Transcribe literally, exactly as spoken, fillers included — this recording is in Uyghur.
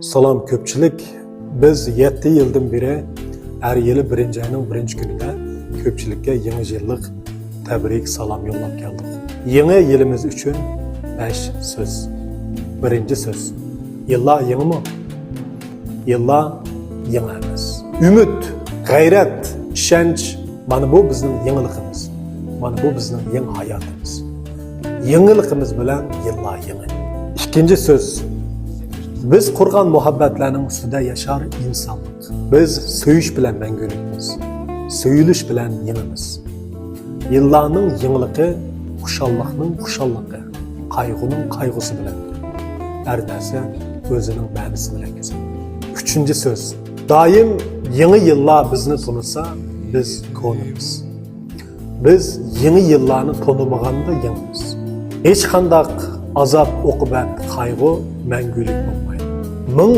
سالام كۆپچىلىك. بىز يەتتە يىلدىن بېرى ھەر يىلى بىرىنچى ئاينىڭ بىرىنچى كۈنىدە كۆپچىلىككە يېڭى يىللىق تەبرىك سالام يوللاپ كەلدۇق. يېڭى يىلىمىز ئۈچۈن بەش سۆز. بىرىنچى سۆز. يىللار يېڭىمۇ؟ يىللار يېڭى ئەمەس. ئۈمىد، غەيرەت، ئىشەنچ، مانا بۇ بىزنىڭ يېڭىلىقىمىز. مانا بۇ بىزنىڭ يېڭى ھاياتىمىز. يېڭىلىقىمىز بىلەن يىللار يېڭى. ئىككىنچى سۆز. بىز قۇرغان مۇھەببەتلەرنىڭ ئۈستىدە ياشار ئىنسانلىق. بىز سۆيۈش بىلەن مەڭگۈلۈكمىز. سۆيۈلۈش بىلەن يېڭىمىز. يىللارنىڭ يېڭىلىقى خۇشاللىقنىڭ خۇشاللىقى، قايغۇنىڭ قايغۇسى بىلەندۇر. ھەر نەرسە ئۆزىنىڭ مەنىسى بىلەن كېزىدۇ. ئۈچىنچى سۆز. دائىم يېڭى يىللار بىزنى تونۇسا، بىز كونىمىز. بىز يېڭى يىللارنى تونۇمىغاندا يېڭىمىز. ھېچقانداق ئازاب، ئوقۇبەت، قايغۇ مەڭگۈلۈك بولمايدۇ. مىڭ